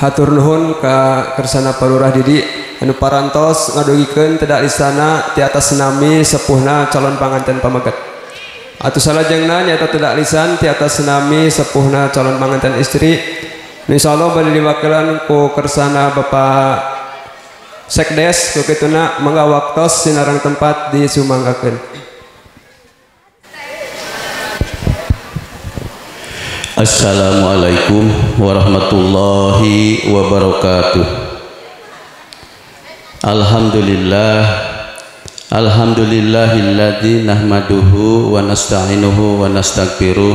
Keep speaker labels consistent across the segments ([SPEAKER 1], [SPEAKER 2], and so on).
[SPEAKER 1] Hatur nuhun ka kersana Pak Lurah Didi anu parantos ngadugikeun tedak lisana ti atas nami sepuhna calon panganten pameget. Atuh salajengna nyaeta tedak lisan ti atas nami sepuhna calon panganten istri. Insyaallah bade diwakilan ku kersana Bapak Sekdes ku kituna mangga waktos sinareng tempat disumanggakeun.
[SPEAKER 2] Assalamualaikum warahmatullahi wabarakatuh. Alhamdulillah, alhamdulillahilladzi nahmaduhu wa nasta'inuhu wa nastaghfiruh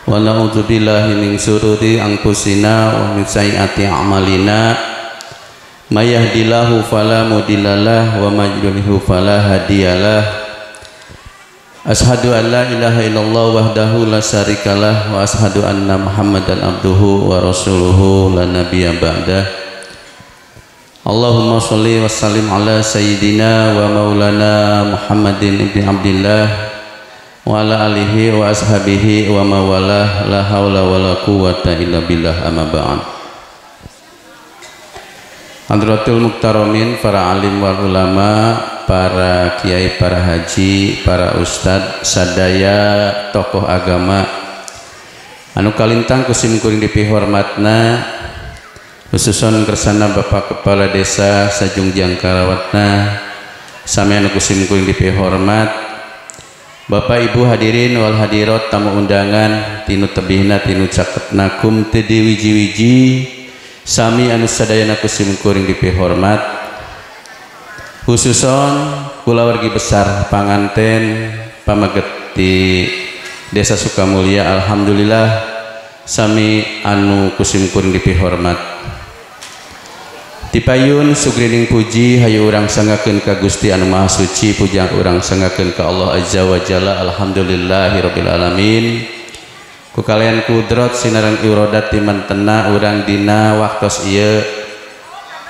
[SPEAKER 2] wa na'udzubillahi min syururi anfusina wa min sayyiati a'malina. May yahdihillahu fala mudhillalah wa may yudlilhu fala hadiyalah. Ashhadu an la ilaha illallah wahdahu la syarikalah wa ashhadu anna Muhammadan abduhu wa rasuluhu la nabiyya ba'dah. Allahumma sholli wa sallim ala sayyidina wa maulana Muhammadin ibni Abdillah wa ala alihi wa ashabihi wa mawalah, la haula wa la quwwata illa billah, amma ba'd. Hadratul Muktaramin, para alim wal ulama, para kiai, para haji, para ustad, sadaya tokoh agama anu kalintang ku simkuring dipihormatna, khususon kersana Bapak Kepala Desa Sajungjang Karawatna, sami anu ku simkuring dipihormat, Bapak Ibu hadirin wal hadirat, tamu undangan tinu tebihna tinu caketna kum teu diwiji-wiji, sami anu sadayana ku simkuring dipihormat, khususon kulawargi besar panganten pameget di Desa Sukamulya, alhamdulillah sami anu ku simkuring dipihormat. Tipayun sugrining puji hayu urang sanggakeun ka Gusti anu Maha Suci, pujang urang sanggakeun ka Allah Azza wa Jalla, alhamdulillahirabbil alamin. Ku kalian kudrot sinareng irodat timantena urang dina waktos ieu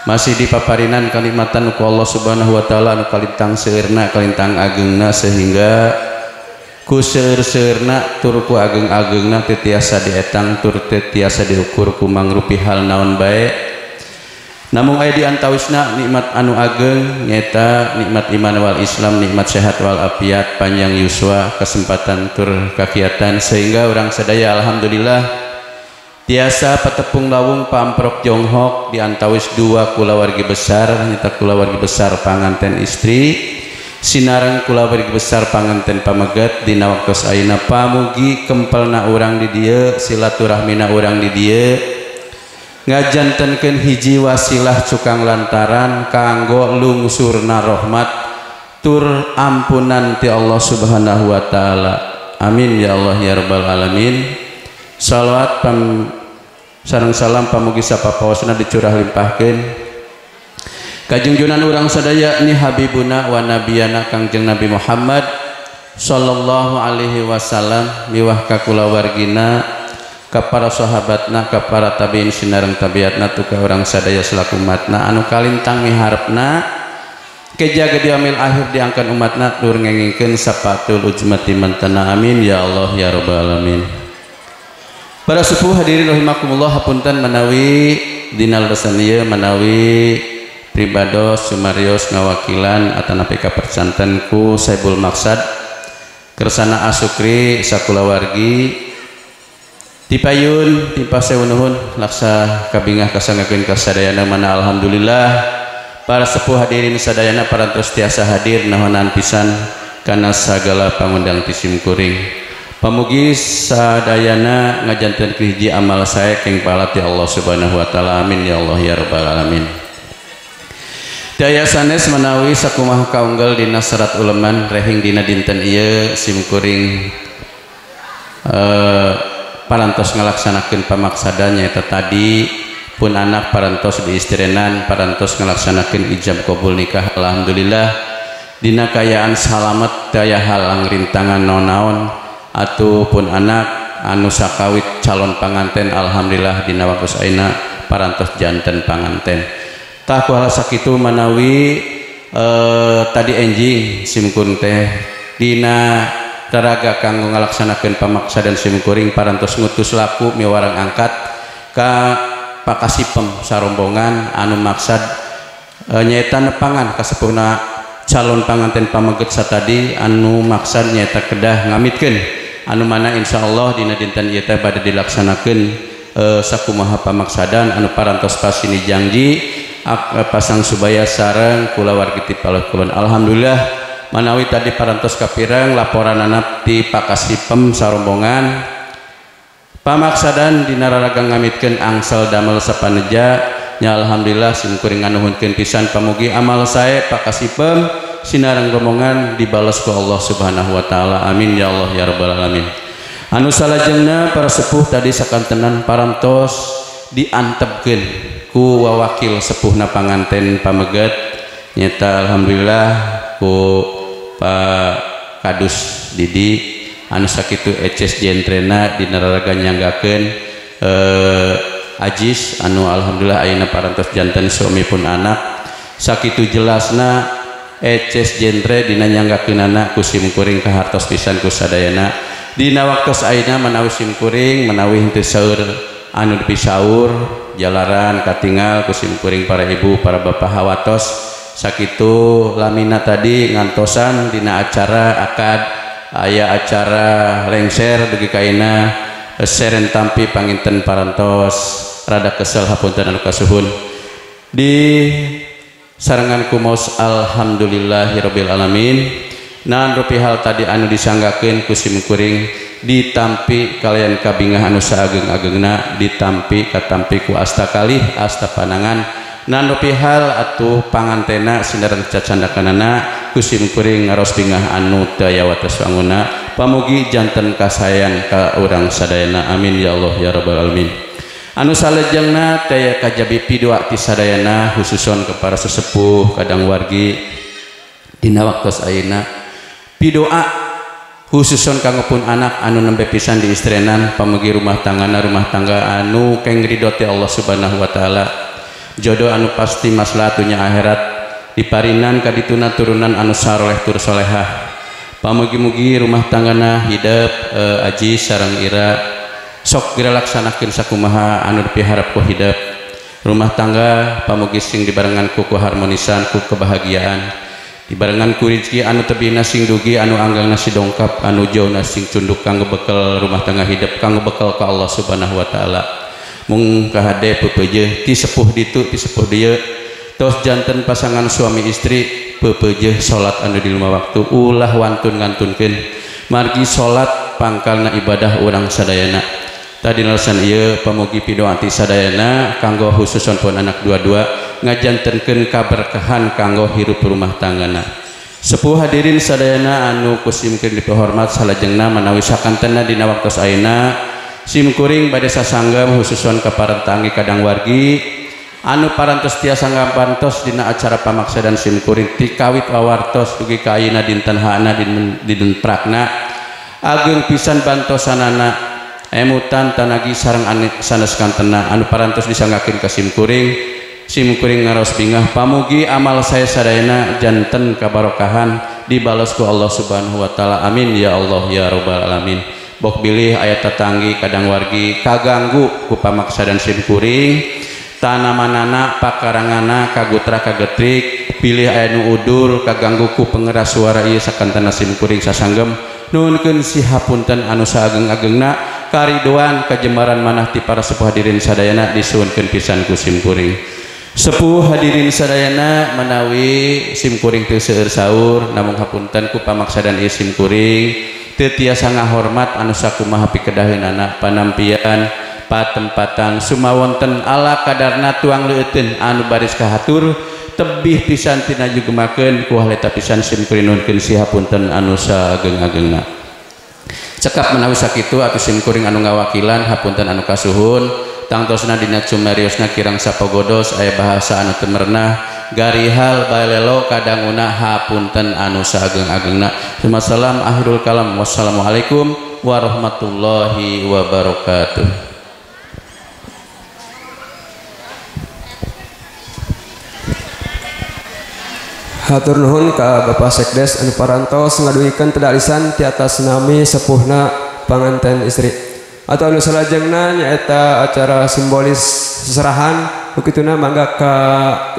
[SPEAKER 2] masih dipaparinan kanikmatan ku Allah Subhanahu wa taala anu kalintang seueurna kalintang agengna, sehingga ku seueur-seueurna tur ku ageng-agengna teu tiasa dietang tur teu tiasa diukur ku mangrupi hal naon bae. Namung aya di antawisna nikmat anu ageng nyaeta nikmat iman wal Islam, nikmat sehat wal afiat, panjang yuswa, kesempatan tur kakiatan, sehingga urang sadaya alhamdulillah tiasa patepung lawung pamprok jonghok di antawis dua kulawargi besar, nyata kulawargi besar panganten istri sinareng kulawargi besar panganten pameget dina waktos ayeuna. Pamugi kempelna urang di dieu, silaturahmina urang di dieu ngajantenkeun hiji wasilah cukang lantaran kanggo lungsurna rahmat tur ampunan ti Allah Subhanahu wa taala. Amin ya Allah ya rabbal alamin. Salawat sareng salam pamugi sapapaosna dicurah limpahkeun kajungjunan urang sadaya ni habibuna wa nabiyana Kangjeng Nabi Muhammad sallallahu alaihi wasallam miwah ka kulawargina, ka para sahabatna, ka para tabiin sinareng tabiatna, tu ka urang sadaya selaku umatna anu kalintang miharepna kejaga diamil akhir diangkan umatna tur ngengingkeun sapatul ujmati mantana. Amin ya Allah ya rabbal alamin. Para sepuh hadirin rahimakumullah, hapunten manawi dina leresan ieu manawi pribados sumarios ngawakilan atanapi kapercanten ku Saibul Maksad kersana Asukri sakulawargi tipayun timpa sewu nuhun laksa kabingah kasanggakeun kasadayana mana alhamdulillah para sepuh hadirin sadayana parantos tiasa hadir nahonan pisan kana sagala pangundang ti simkuring. Pamugi sadayana ngajanten hiji amal sae keng pahala ti Allah Subhanahu wa taala. Amin ya Allah ya rabbal alamin. Daya sanes manawi sakumaha kaunggal dina serat uleman rehing dina dinten ieu simkuring parantos ngalaksanakeun pamaksadan nyaeta tadi pun anak parantos diistirenan parantos ngalaksanakeun ijab qabul nikah. Alhamdulillah dina kayaan salamet daya halang rintangan naon-naon ataupun anak anu sakawit calon panganten alhamdulillah dina waktu ayeuna parantos janten panganten. Tah ku hal sakitu manawi tadi enjing simkuring teh dina taraga kanggo ngalaksanakeun pamaksadan simkuring parantos ngutus laku miwarang angkat ka Pakasipem sarombongan anu maksad nyaeta nepangan kasepuhna calon panganten pameget satadi anu maksad nyaeta kedah ngamitkeun anu mana insyaallah dina dinten ieu teh bade dilaksanakeun sakumaha pamaksadan anu parantos pasini janji pasang subaya sareng kulawargi ti Paleh Kulon. Alhamdulillah manawi tadi parantos kapireng laporanana ti Pakasipem sarombongan pamaksadan dina raraga ngamitkeun angsal damel sapaneja nya. Alhamdulillah simkuring nganuhunkeun pisan pamugi amal sae Pakasipem sinareng rombongan dibales ku Allah Subhanahu wa taala. Amin ya Allah ya rabbal alamin. Anu salajengna para sepuh tadi sakantenan parantos diantepkeun ku wawakil sepuhna panganten pameget nyata alhamdulillah ku Pak Kadus Didi anu sakitu eces jentrena dina raraga nyanggakeun Ajis anu alhamdulillah ayeuna parantos janten suami pun anak. Sakitu jelasna eces jentre dina nyanggakeunana ku simkuring kahartos pisan ku sadayana dina waktos ayeuna manawi simkuring manawi henteu saeur anu dipisaur jalaran katingal ku simkuring para ibu para bapak hawatos sakitu lamina tadi ngantosan dina acara akad aya acara lengser dugi kaina seren tampi panginten parantos rada kesel hapunten anu kasuhun di sarengan kumaos alhamdulillahirabbil alamin. Nan rupi hal tadi anu disanggakeun ku simkuring ditampi kalian kabingah anu saageng-agengna ditampi katampi ku asta kalih asta panangan. Nan rupi hal atuh pangantena sindaran cacandakanana ku simkuring ngaros bingah anu teu aya wates wanguna pamugi janten kasayan ka urang sadayana. Amin ya Allah ya rabbal alamin. Anu salajengna teh kajabi pidua ti sadayana khususon ke para sesepuh kadang wargi dina waktos ayeuna pidoa khususon kanggo pun anak anu nembe pisan di istrenan pamugi rumah tanggana rumah tangga anu keng ridho ti Allah Subhanahu wa taala, jodoh anu pasti maslahatnya akhirat diparinan kadituna turunan anu saroleh tur solehah. Pamugi-mugi rumah tanggana hidep aji sareng ira sok geura laksanakeun sakumaha anu dipiharep ku hidep rumah tangga. Pamugi sing dibarengan ku keharmonisan ku kebahagiaan dibarengan ku rezeki anu tebihna sing dugi anu anggangna si dongkap anu jauhna sing cunduk kanggo bekel rumah tangga hidep kanggo bekel ka Allah Subhanahu wa taala. Mung kahade pepeujeuh ti sepuh ditu ti sepuh dieu tos janten pasangan suami istri pepeujeuh salat anu di lima waktu ulah wantun ngantunkeun margi salat pangkalna ibadah urang sadayana. Tadi nalesan ieu pamugi pidoa ti sadayana kanggo khususon pun anak dua-dua ngajantenkeun kaberkahan kanggo hirup rumah tanggana. Sepuh hadirin sadayana anu ku simkuring dipihormat salajengna manawi sakantenna dina waktos ayeuna simkuring bade sasanggem khususon ka para tanggi kadang wargi anu parantos tiasa ngabantos dina acara pamaksadan simkuring ti kawit wawartos dugi ka ayeuna dinten haana dinten prakna ageng pisan bantosanana emutan tanagi sareng sanes kantena anu parantos disanggakeun ka simkuring. Simkuring ngaros bingah pamugi amal saya sadayana janten kabarokahan dibales ku Allah Subhanahu wa taala. Amin ya Allah ya rabbal alamin. Bok bilih aya tetanggi kadang wargi kaganggu ku pamaksadan simkuring tanamanana pakarangana kagutra kagetrik pilih aya nu udur kaganggu ku pengeras suara ieu sakantena simkuring sasanggem nuhunkeun si hapunten anu saageng-agengna karidoan kajembaran manah ti para sepuh hadirin sadayana disuhunkeun pisan ku simkuring. Sepuh hadirin sadayana manawi simkuring teu seueur saur namung hapunten ku pamaksadan ieu simkuring teu tiasa ngahormat anu sakumaha pikedaheunana panampian patempatan sumawonten ala kadarna tuang leuteun anu baris kahatur tebih pisan tina jugemakeun ku haleta pisan simkuring nuhunkeun si hapunten anu saageng-agengna. Cekap menawi sakitu atuh simkuring anu ngawakilan hapunten anu kasuhun tangtosna dina cumariosna kirang sapogodos aya bahasa anu teu merenah garihal balelo kadanguna hapunten anu saageng-agengna. Wassalam akhirul kalam wassalamualaikum warahmatullahi wabarakatuh.
[SPEAKER 1] Hatur nuhun ka Bapak Sekdes anu parantos ngadugikeun tedalisan ti atas nami sepuhna panganten istri. Atau anu salajengna nyaeta acara simbolis seserahan ukituna mangga ka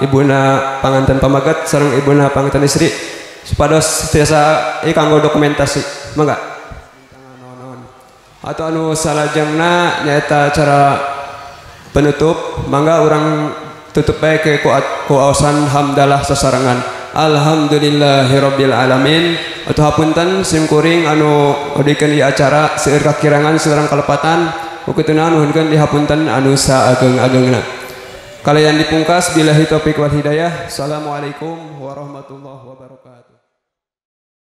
[SPEAKER 1] ibuna panganten pamaget sareng ibuna panganten istri supados tiasa ieu kanggo dokumentasi mangga. Atau anu salajengna nyaeta acara penutup mangga urang tutup bae ke ku aosan hamdalah sasarengan alhamdulillahirabbil alamin. Atau hapunten simkuring anu odikeun ieu acara seueur kakirangan sareng kalepatan ukituna nuhunkeun dihapunten anu saageng-agengna. Kalayan dipungkas billahi taufik wal hidayah. Assalamualaikum warahmatullahi wabarakatuh.